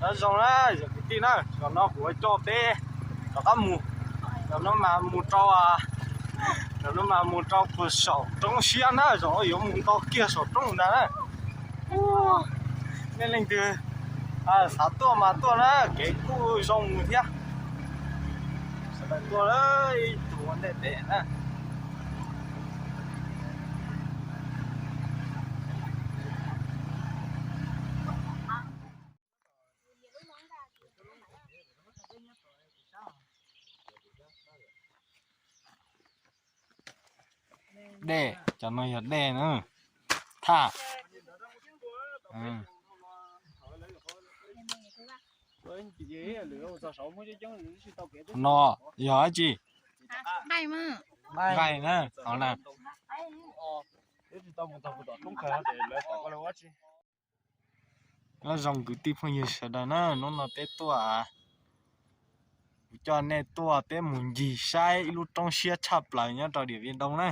Nyob zoo na yog kwv tij na, zaum no kuv coj peb rov qab mus, zaum no mas mus rau, zaum no mas mus rau puag saum roob siab na, zaum no yuav mus nto kiag saum roob ntag na. Nej leej twg xav tuaj mas tuaj na, kev kuj zoo mus thiab. Sawv daws tuaj ib tug ua ntej pem na. Dej, cov no yog dej na. Thaj. No yog dab tsi? Nqaij na, qhov na. Nyob zoo kwv tij phooj ywg sawv daws na, hnub no peb tuaj, kuv coj nej tuaj peb mus ncig saib ib lub roob siab tshaj plaws nyob rau Điện Biên Đông na.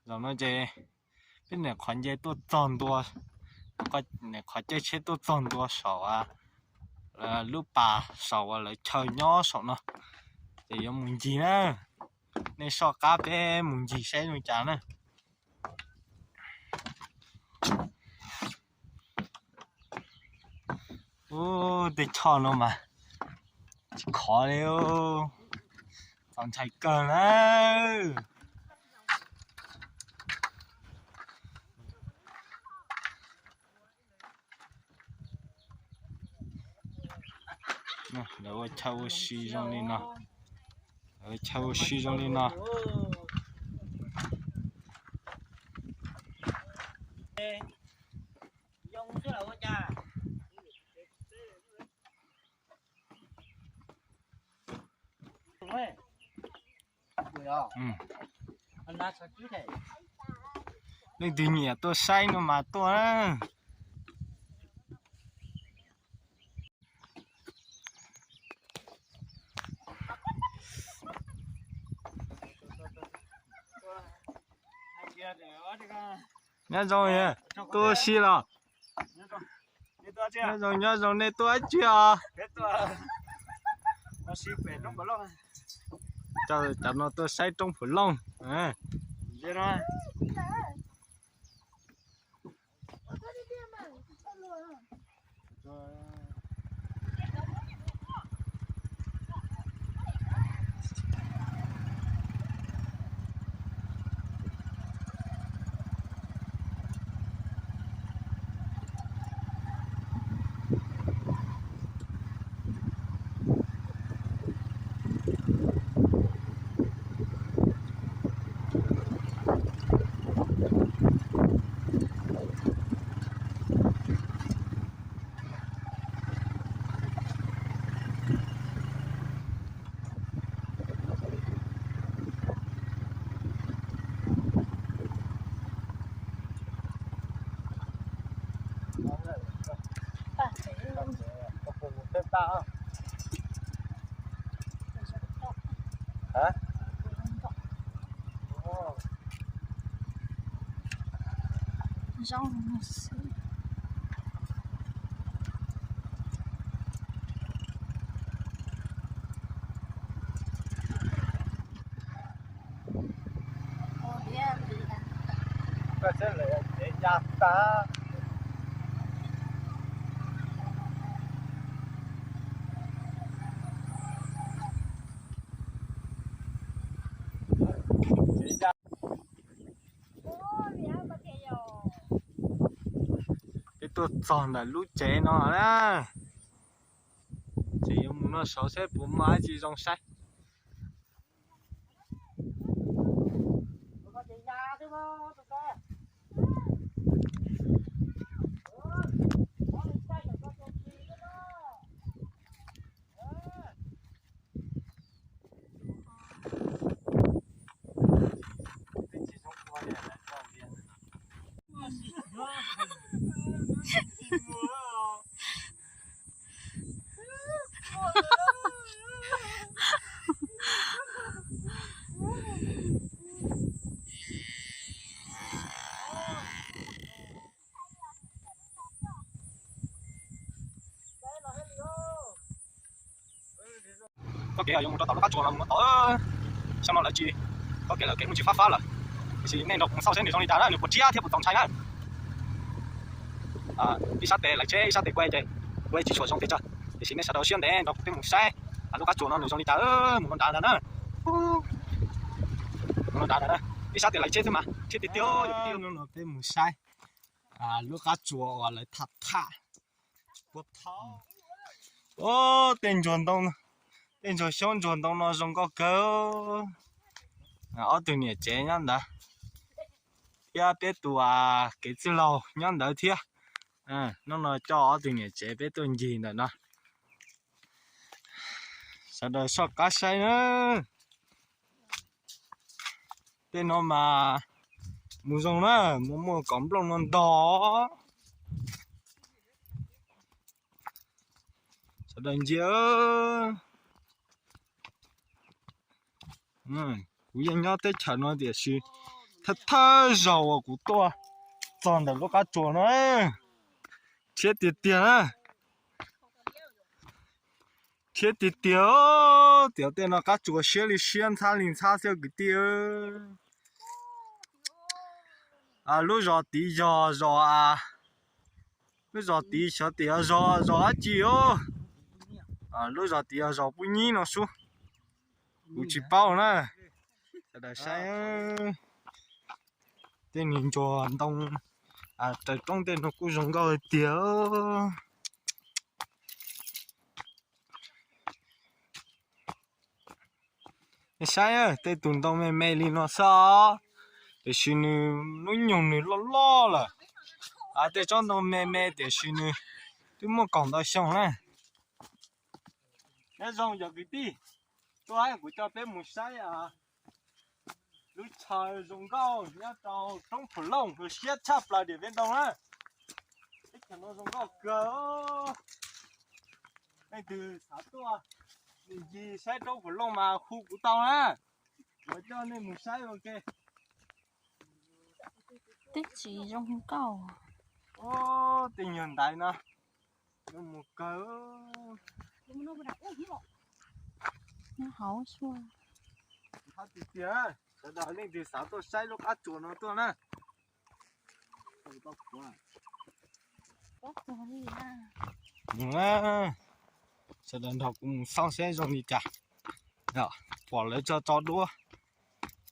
Zaum no ces peb niam qhov nce tuaj txog ntua, niam qhov caij tsheb tuaj txog ntua saum lub pas saum uas lawv chaw nyob saum no, ces yuav mus ncig na. Nej soj qab peb mus ncig saib zoo cas na. Ub, tej choj no mas tsis khov li, txaus ntshai kawg na. Lawv ua chaw ua si zoo li no, lawv ua chaw ua si zoo li no. Leej twg nyiam tuaj saib no mas tuaj na. Nyob zoo, tuaj si los? Nyob zoo, nyob zoo, nej tuaj dab tsi os? Cov no tuaj saib roob Phu Looj. Peb tuaj txog ntawm lub tsev no na, ces yuav mus noj saum seb puas muaj dab tsi zoo saib. Kev yuav mus rau tom lub qab tsuas no mus no tod, xyoo no lawv tsis, txoj kev lawv kev mus tsis fab fab lawm. Tiam sis nej nrog kuv mus xauj seb nws zoo li cas na, nws puas rhiab thiab puas txaus ntshai na. Ib sab tes lawv tsheb ib sab tes kuaj ces kuaj tsis tshua zoo pes tsawg, tiam sis nej sawv daws siab ntev nrog kuv peb mus saib lub qab tsuas no nws zoo li cas, mus no nrad ntag na. Mus no nrad ntag na, ib sab tes lawv tsheb xwb mas rhiab tiag tiag. Hnub no peb mus saib lub qab tsuas uas lawv tham tham. Tej ntsuag ntoo, tej ntsuag xyoob ntsuag ntoo no zoo nkauj kawg. Ob tug niam tsev nyob ntawd thiab peb tus kev txwj laug nyob ntawd thiab. Hnub no coj ob tug niam tsev peb tuaj ncig ntawm no. Sawv daws soj qab saib na. Tej no mas mus zoo na, muaj muaj kom nplooj no ntog. Sawv daws ntsia, kuv yeej nyob teb chaws no tiam sis thawj thawj zaug uas kuv tuaj txog ntawm lub qab tsuas no, rhiab tiag tiag na. Rhiab tiag tiag, tias tej no qab tsuas siab li siab ntxhab li ntxhab xwb kwv tij. Lub zos tid yog zos, lub zos tid xyov tias yog zos dab tsi os. Lub zos tid yog zos Pub Nyib no sub, kuv tsis paub na. Sawv daws saib, tej niag ntsuag ntoo raws roob tej no kuj zoo nkauj tiag. Saib tej tus ntoo me me li no xwb, tiam sis nws hnub nyoog nws loj loj lawm. Tej tsob ntoo me me tiam sis nws twb muaj kaum ntau xyoo na. Nyob zoo cov kwv tij, tuaj kuv coj peb mus saib lub chaw zoo nkauj nyob rau roob Phu Looj, siab tshaj plaws tias peb ntoo na. Teb chaws no zoo nkauj kawg. Leej twg xav tuaj ncig saib roob Phu Looj mas hu kuv tau na, kuv coj nej mus saib ua ke. Teb chaws zoo nkauj. Tej nyuag ntaiv no, mus kawg. Hauv xyuas. Tiag tiag, sawv daws leej twg xav tuaj saib lub qab tsuas no tuaj na. Sawv daws nrog kuv mus xauj seb zoo li cas. Pom lawv tso tso duab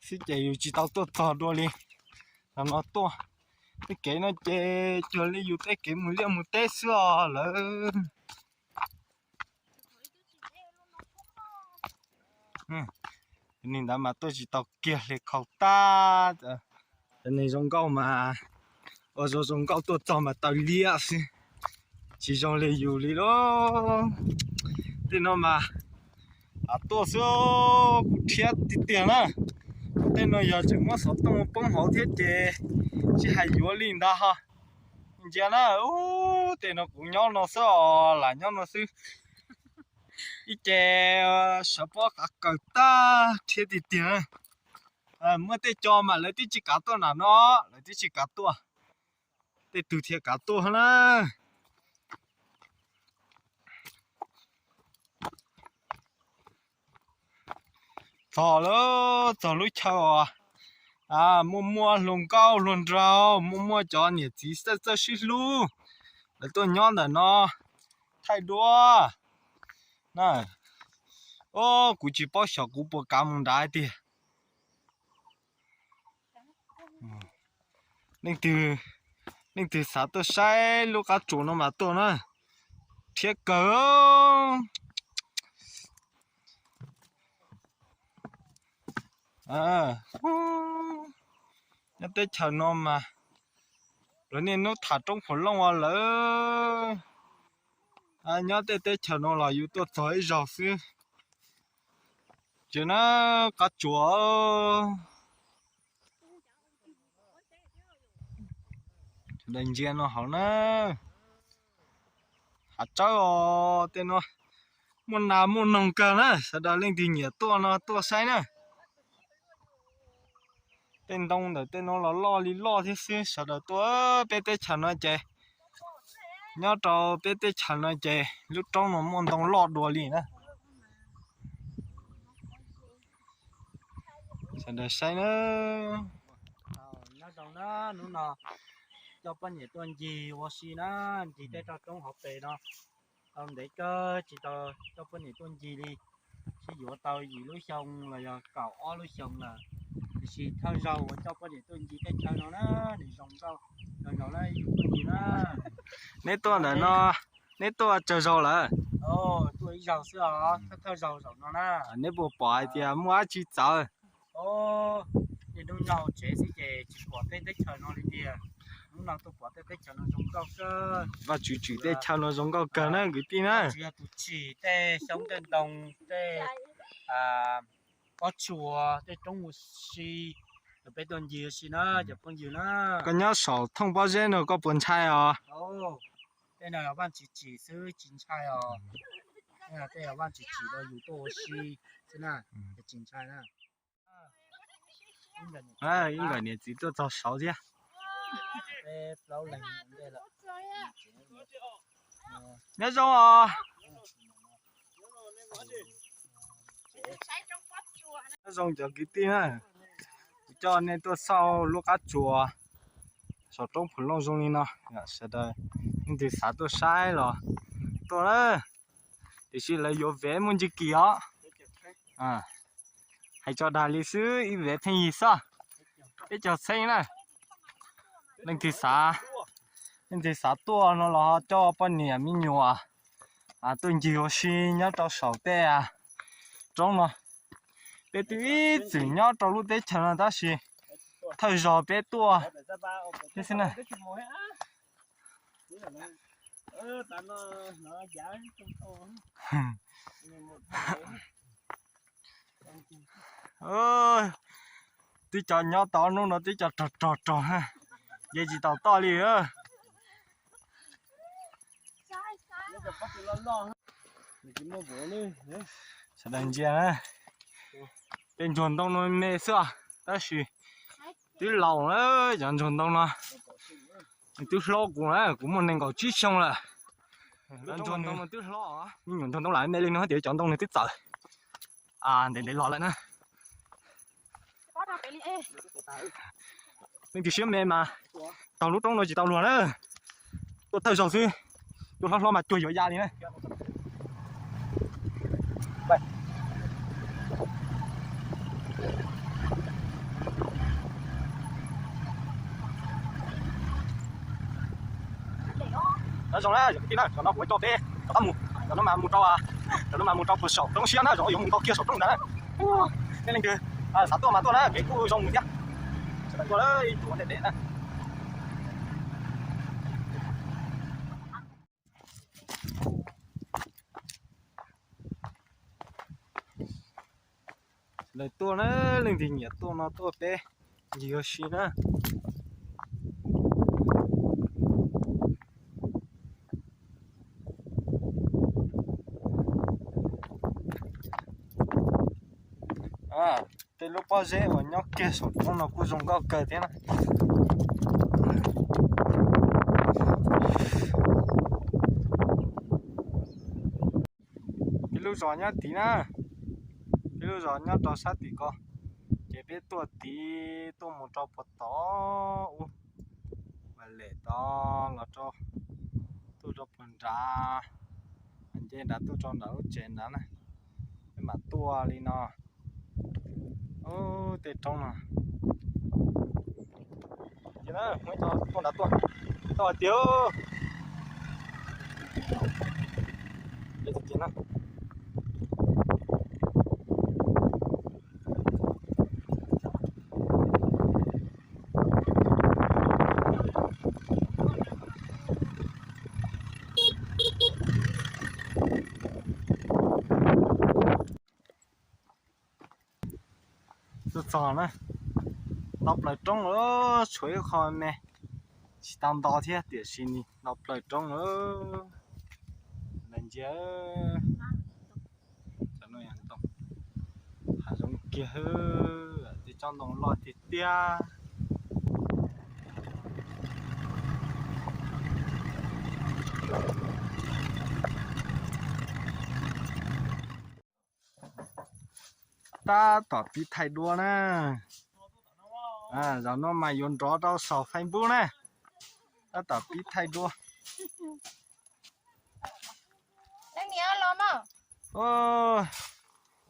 xwb ces yus tsis tau tuaj txog dua li. Los no tuaj, tej kev no ces cuag li yus tej kev mus liaj mus teb xwb os lawm. Nim ntawd mas tuaj tsis tau kiag li, khaus tag. Cov neeg zoo nkauj mas, ua zoo zoo nkauj tuaj txog mas taw liab xwb, tsis zoo li yus li lauj. Tej no mas tuaj xwb, kuv rhiab tiag tiag na. Tej no yog tseem muab xov tooj poob hauv thiab ces tsis hais yuav li ntag ho. Ntsia na, tej no kuv nyob no xwb os, lam nyob no xwb. Ib ce sawv pob qav kaws tag, rhiab tiag tiag. Muaj tej co mas lawv twb tsis kav tuaj nram no, lawv twb tsis kav tuaj, tej tug thiaj kav tuaj na. Txog lawm, txog lub chaw uas muaj muaj hluas nkauj hluas nraug, muaj muaj cov niam txiv txawj txawj sib hlub, lawv tuaj nyob ntawm no thaij duab. Kuv tsis paub xyov kuv puas kav mus nrad tiag. Leej twg xav tuaj saib lub qab tsuas no mas tuaj na, rhiab kawg. Nyob teb chaws no mas, lawv niaj hnub tham roob Phu Looj ua lawm. Nyob tej teb chaws no los yus tuaj txog ib zaug xwb. Ces na, qab tsuas, ntsia no hauv na, hav tsawb os, tej no muaj nas muaj noog kawg na, sawv daws leej twg nyiam tuaj no tuaj saib na. Tej ntoo ntawm tej no los loj li loj thiab xwb, sawv daws tuaj peb teb chaws no ces, nyob rau peb teb chaws no ces lub roob no muaj ntoo loj dua li na. Sawv daws saib na. Nyob zoo na, hnub no coj poj niam tuaj ncig ua si na, ncig tej roob hauv pes no. Tau ntev kawg tsis tau coj poj niam tuaj ncig li, sib yuav tau yim lub xyoo los yog kaum ob lub xyoo lawm. Tiam sis thawj zaug uas coj poj niam tuaj ncig tej chaw no na, nws zoo nkauj, zoo nkaus li yus tuaj ncig na. Neb tuaj ntawm no, neb tuaj tsawg zaug lawm? Tuaj ib zaug xwb os, thawj thawj zaug zaum no na. Neb puas pom hais tias muaj dab tsi txawv? Niaj hnub nyob hauv tsev xwb ces tsis pom tej teb chaws no li tiag. Hnub no tuaj pom tej teb chaws no zoo nkauj kawg. Vaj tswv tsim tej chaw no zoo nkauj kawg na kwv tij na. Yog tus tsim tej xyoob tej ntoo, tej pob tsuas, tej roob ua si, peb tuaj ncig ua si na cov phooj ywg na. Koj nyob saum thooj pob zeb no koj puas ntshai os? Tej no yog Vaj Tswv tsim xwb tsis ntshai os. Tej yog Vaj Tswv tsim rau yus tuaj ua si xwb na, tsis ntshai na. Ib nkawm niam txiv tuaj txog saud thiab. Nyob zoo os. Nyob zoo cov kwv tij na, kuv coj nej tuaj xauj lub qab tsuas saum roob Phu Looj zoo li no. Sawv daws leej twg xav tuaj saib los tuaj na, tiam sis lawv yuav vev muaj ntsis kim os. Hais tso dag li xwb, ib vev pheej yig xwb, peb caug txheeb na. Leej twg xav, leej twg xav tuaj no los coj poj niam me nyuam tuaj ncig ua si nyob rau saum tej roob no. Peb twb ib txwm nyob rau lub teb chaws no tab sis thawj zaug peb tuaj thiab xwb na. Twb cov nyob tau hnub no twb cov rog rog rog, nce tsis taus toj li. Sawv daws ntsia, tej ntsuag ntoo no me xwb tab sis twb laus lawm. Cov ntsuag ntoo no nws twb hlob kuv na, kuv muaj nees nkaum tsib xyoo lawm. Cov ntsuag ntoo no twb hlob, me nyuam ntsuag ntoo lam me li no tias cov ntoo nws twb txawm ntev ntev los lawm na. Leej twg siab me mas taug lub roob no tsis tau luag na. Tuaj thawj zaug xwb, tuaj hlob hlob mas cuag yuav ya li na. Nyob zoo na, yog kwv tij na, zaum no kuv coj peb rov qab mus, zaum no mas mus rau, zaum no mas mus rau puag saum roob siab na, zaum no yuav mus nkaus kiag saum roob ntawd na. Nej leej twg xav tuaj mas tuaj na, kev kuj zoo mus thiab. Sawv daws tuaj ib tug ua ntej pem na. Sawv daws tuaj na, leej twg nyiam tuaj no tuaj peb ncig ua si na. Tej lub pob zeb uas nyob kiag saum roob no kuj zoo nkauj kawg thiab na. Peb lub zos nyob tid na, peb lub zos nyob rau sab tim ko, ces peb tuaj tid tuaj mus rau puag tod ub, mas lem tod los rau, tuaj rau puag nrad, nce nrad tuaj rau nram lub tsev nrad na, peb mam tuaj li no. Tej roob no. Tuaj nrad tuaj, tau hais tias Tuaj txog na, nto plaws roob lawm, tshuav ib qho me, tsis tau nto thiab tiam sis nto plaws roob lawm. Ntsia, hav zoov kiag, tej tsob ntoo loj tiag tiag. Tab tom pib thaij duab na. Zaum no mas yuav nrov rau saum Facebook na. Tab tom pib thaij duab.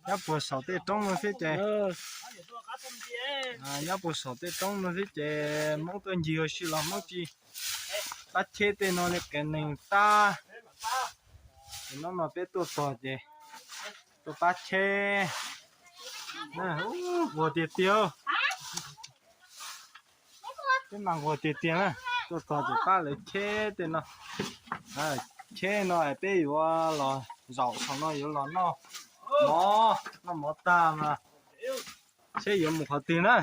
Nyob puag saum tej roob no xwb ces, nyob puag saum tej roob no xwb ces Hmoob tuaj ncig ua si los Hmoob tsis pab cheb tej no li qias neeg tab. Ces hnub no peb tuaj txog ces tuaj pab cheb. Nquag tiag tiag. Peb mas nquag tiag tiag na. Tuaj txog ces pab lawv cheb tej no. Cheb no peb yuav los zaum saum no yuav los noj mov, noj mov tag mas seb yuav mus qhov twg na.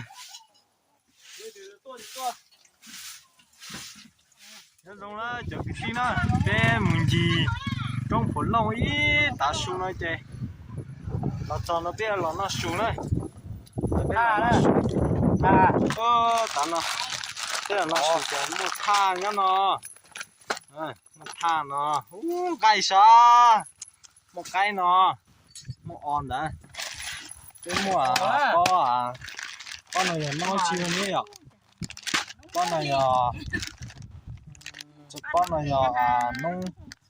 Nyob zoo na cov kwv tij na, peb mus ncig roob Phuv Looj ib tav su no ces los txog no peb los noj su na. Tav no peb los noj su ces muaj thaj nyob no. Muaj thaj no, ub nqaij sav, muaj qaib no, muaj os ntawd. Peb muaj pob, pob no yog noob tsis yog neb yom. Pob no yog, pob no yog noob,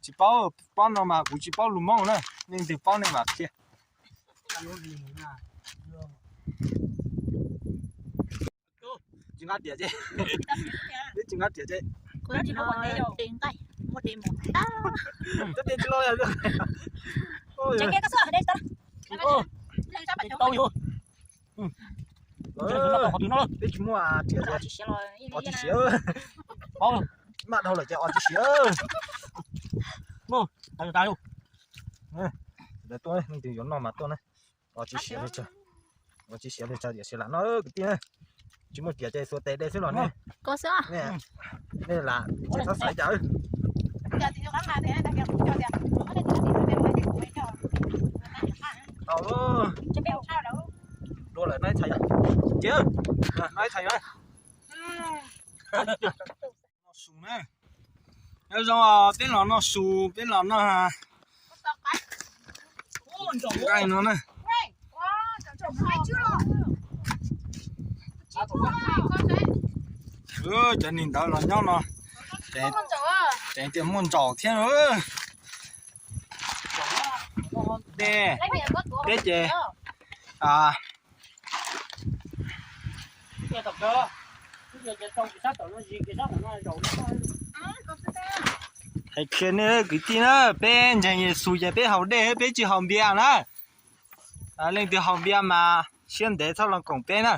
tsis paub, pob no mas kuv tsis paub lus Hmoob na, leej twg paub nej mam qhia. Tsis nqa riam ces, tsis nqa riam ces. Tsis los. Tau yus. Peb tsis muaj riam ces os tsis siav. Maj dhau lawm ces os tsis siav. Lawv tuaj, leej twg yuav noj mas tuaj na. Os tsis siav li, os tsis siav li, tsa diam siav lam noj kwv tij na. Tsis muaj riam ces xuas tes de xwb los ne. Nej lam tsis txhob xaiv cas. Tau, dua lawm, noj ib txhais, cia, noj ib txhais. Noj su na. Nyob zoo, peb los noj su, peb los noj nqaij no na. Cov neeg ntawd los nyob no, tseem tias muaj ntsaum thiab. Dej, dej ces hais qhia nej kwv tij na, peb ntseeg Yexus ces peb haus dej, peb tsis haus npias na. Leej twg haus npias mas siab ntev txhob los koom peb na.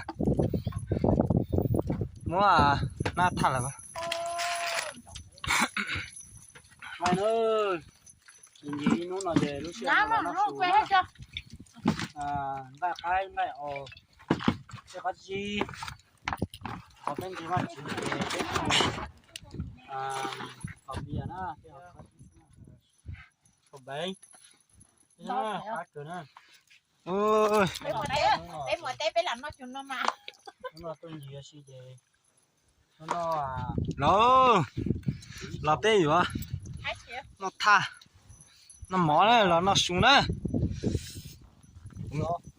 Muab nab thaj lawm. Ncig ib hnub no ces lub sij hawm no los noj su, nqaij qaib nqaij os, tej qab zib, qhov peb ncig Vaj Tswv ces peb haus npias na, peb haus qab zib, haus bev, qab kawg na. Peb mus teb peb lam noj su no mas. Hnub no tuaj ncig ua si ces, los, los peb yuav noj thaj, noj mov na, los noj su na.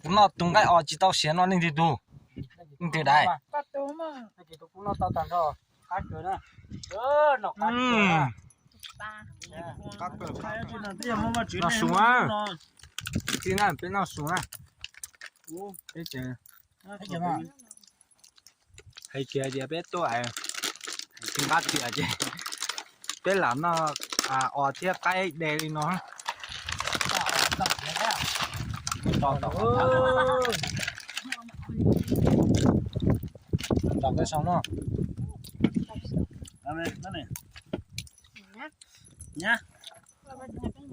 Kuv noj tus nqaij os tsis tau siav no leej twg tug, leej twg dais. Noj su na, peb noj su na. Peb ces hais kiag tias peb tuaj tsis nqa riam ces peb lam noj os thiab qaib de li no. Nrog peb sau no.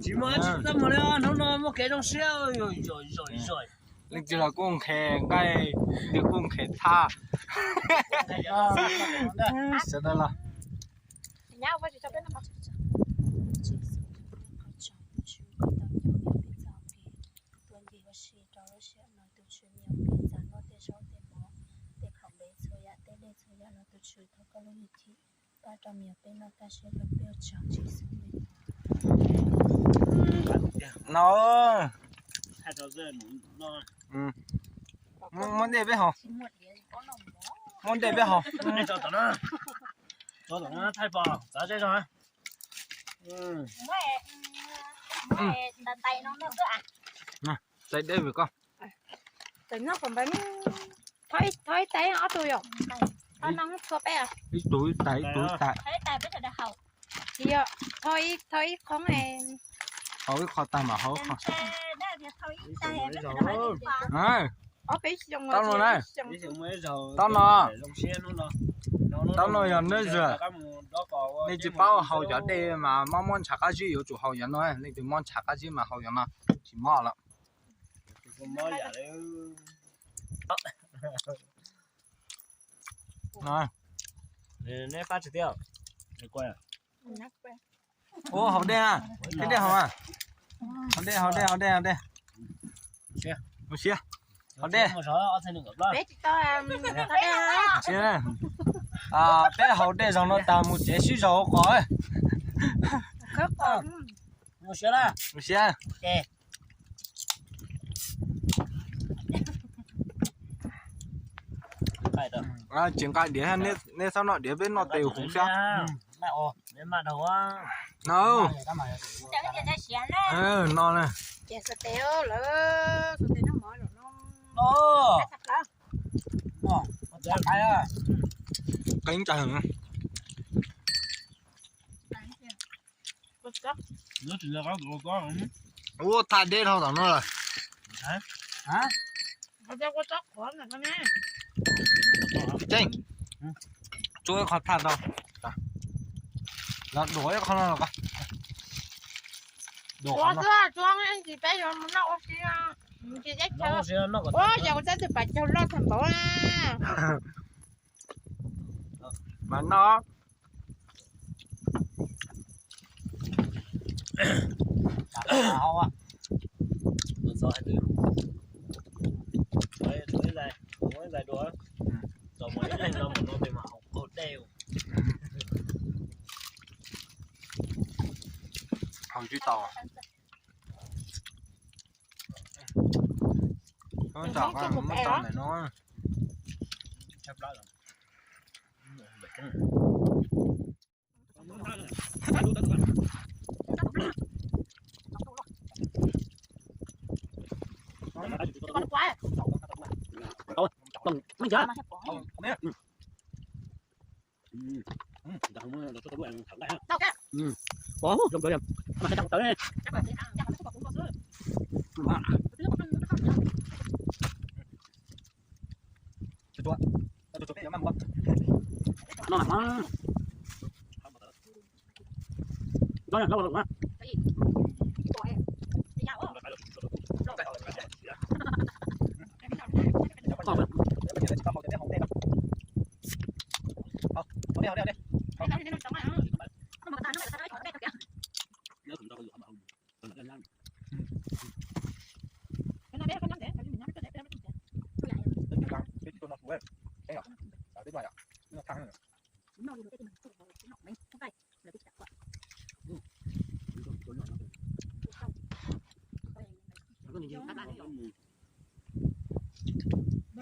Tsis muaj tsis tau mus li, hnub no muaj kev zoo siab. Leej twg los kuj nqhis nqaij, leej twg kuj nqhis thaj. Sawv daws los. Tuaj ncig ua si rau lub sij hawm no, tus Tswv, me nyuam peb xav noj tej zaub tej mov, tej khoom npe txhua yam, tej dej txhua yam no, tus Tswv thov koj lub hwj chim pab rau me nyuam peb noj tag siab rau peb ua tsaug Tswv Yexus. No. Muab dej peb haus. Muab dej peb haus. Thaij pom txav zej zog. Txav dej vim koj. Thov ib tais ob tug yom. Ib tug ib tais ib tug ib tais. Thov ib qho. Haus ib qho tag mas haus ib qho. Taub no na. Taub no. Taub no yog neb zog. Nej tsis paub haus cov dej mas mob mob ntshav qab zib yuav tsum haus cov no, nej tsis mob ntshav qab zib mas haus cov no tsis mob lawm. Ua haus dej na. Haus dej, haus dej, haus dej, haus dej. Ua siab. Haus dej. Peb haus dej zaum no tas mus tsev sib zog qos. Ua siab. Tsis nqa diav, neb txhob noj diav, peb noj tes huv xwb. No, no na. Qeeb tsawg. Ua thaj deb dhau tom no lawm. Tseeb, tsuab ib qho thaj rau. Los duam ib qho no los. Duam xwb, tsuab ntsis peb yuav mus noj ua si. Ua si, ua si, ua si, ua si, ua si. Mas noj. Haus tsis tau. Muab tso, muab tso ntawm no.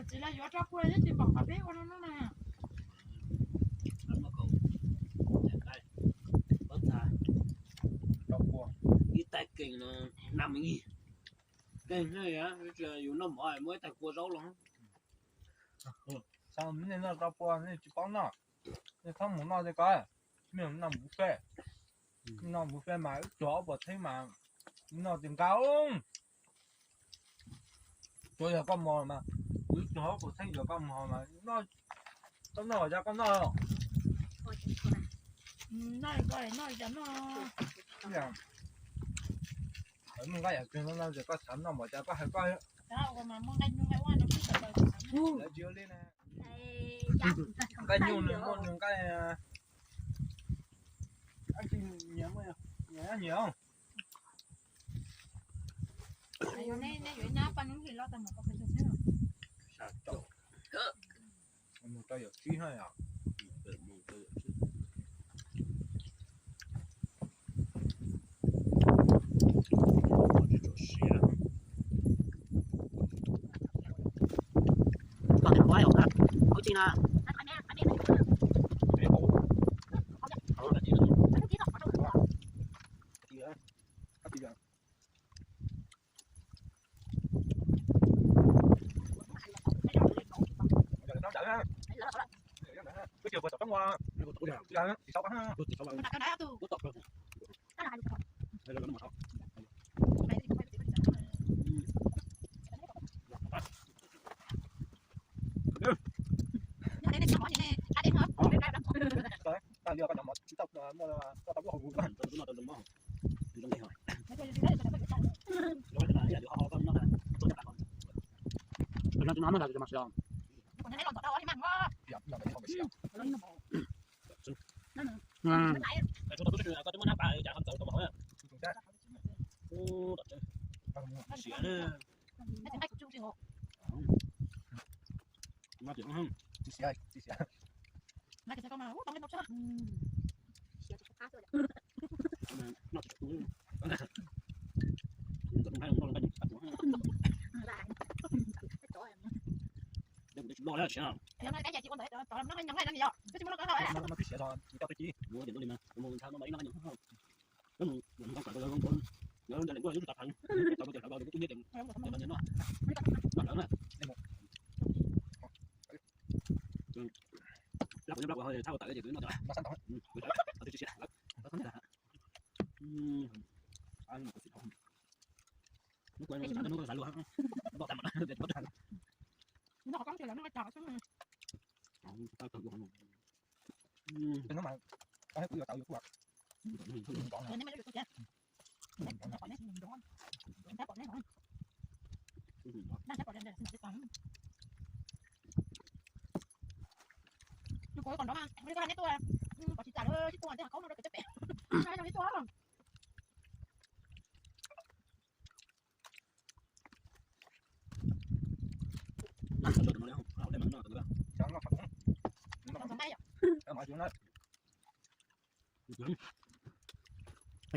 Tsis los yuav rau kua ib tsis pom qhov peb ua no no na. Ib tais keeg no, nam ib keeg, yus noj mov muab ib tais kua zaub los. Xav nej noj rau kua nej tsis paub noj, nej txhob mus noj tej ko, nej noj buffet. Noj buffet mas ib tug ob puas txheeb mas noj tsis nqa. Tsuav yog koj mos mas, ib tug ob puas txheeb yog koj mos mas, koj noj los cas koj noj. Noj nqa yam twg no no ces koj xav noj npaum cas koj hais koj. Lawv tsis ua li na. Nqaij nyuj nws muaj nws nqaij, nyiam, nyiam. Mus rau yawm tsib na yom. Tsis na.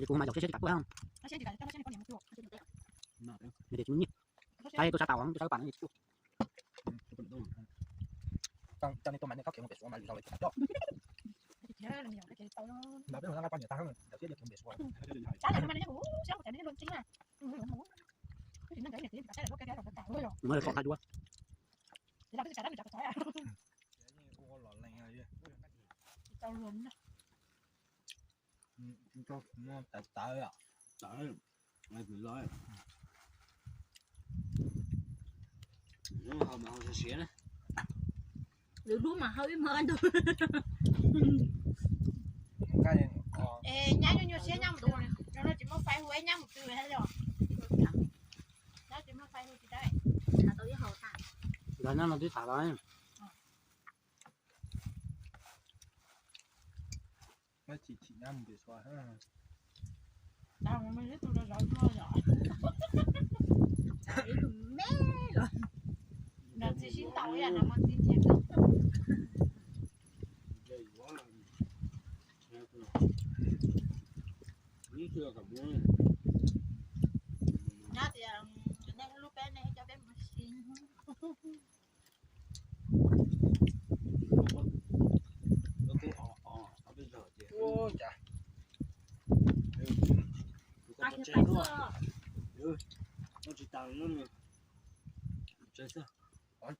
Kuv mas zaum siab siab tsis kam tuaj. Nws tias tsis muaj nyiaj. Saib tuaj sab tau, tuaj sab pam no tsis tuaj. Coj nej tuaj mas nej khaub khiav mus pem Suav mas lwm zaus lawv tsis kam coj. Ntawd peb mus nqa poj niam tag, zaum siab cia khiav mus pem Suav. Muab lawv tso qab duab. Tawv tawv, tawv, los, hau mas hau siav siav na. Lwm hnub mas hau ib hmos ntug. Nyab nyuaj nyuaj siab nyab mus tus, tsis muaj fais hu nyab mus twg li os. Nyab tsis muaj fais hu tsis tau. Tham tau ib hau tas. Nkawd nyab no twb tham los. Tsis chim nyab mus pem Suav. Ib tug me los. Nrog txiv sib ntaus ib yam no mas txiv nrhiav kawg. Nyob tias nej lub peb nej coj peb mus si. Ua cas tsis tas no, tsis tas. Koj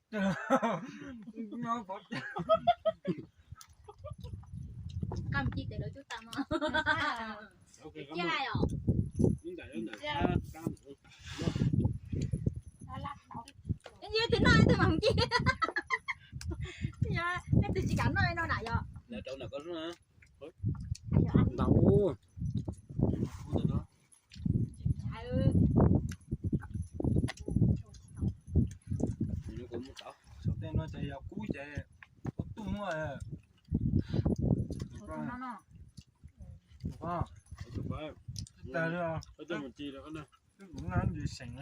mus ci tes lawv cub tau mog. Cia os. Ib twg noj ib twg mas mus ci. Ib twg tsis kam noj no na yog. Ntau. Saum tej no ces yog kub ces kub tuj muaj. Twb kuv noj ntsis seem,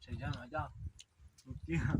seem cov no coj tus kiag.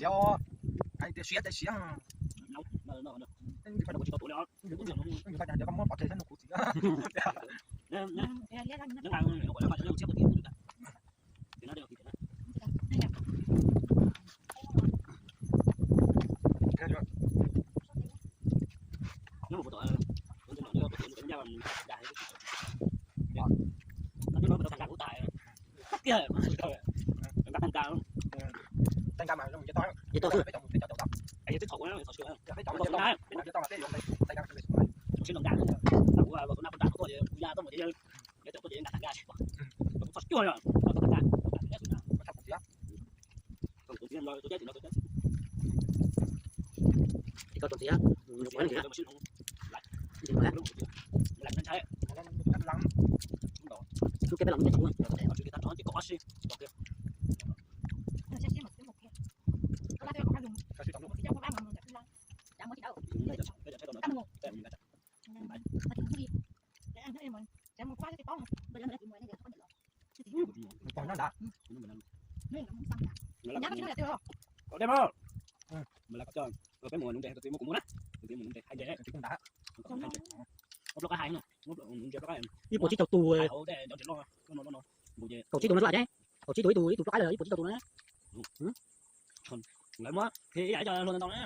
Siav, hais tias siav ces siav. Yus tau tias yog koj muab pov tseg thiab nug kuv txiv. Tau xwb. Koj txiv, Ib puas tsib caug tus, kaum tsib tus no laj ces, kaum tsib tus ib tug tsib caug tus na. Lawv muab ib yam cov hluas ntau na.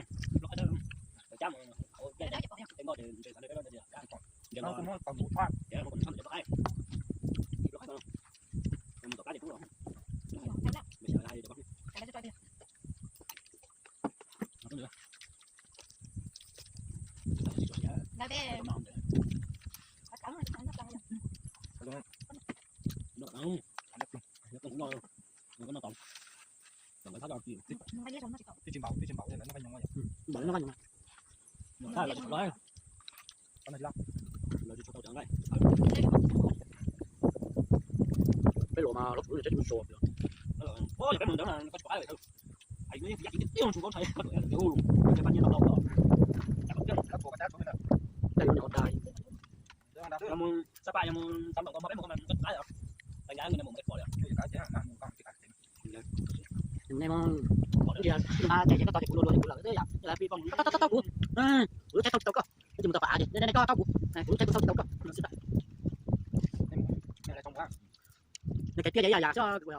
Peb luag mas lub plhuav teb tsis muaj sua. Mus Xab Pas yog mus txog nram ko mas peb mus ko mas tsis pom li. Ntsia, tus no ces koj tau ces kuv lua lua ces kuv lawm xwb yom. Tau tau tau kuv, kuv lub tsheb tau tsis tau koj, ib tsis mus tau pas av ces nej koj tau kuv, kuv lub tsheb kuv tau tsis tau koj. Nws kaiv tiaj ces yam yam xwb.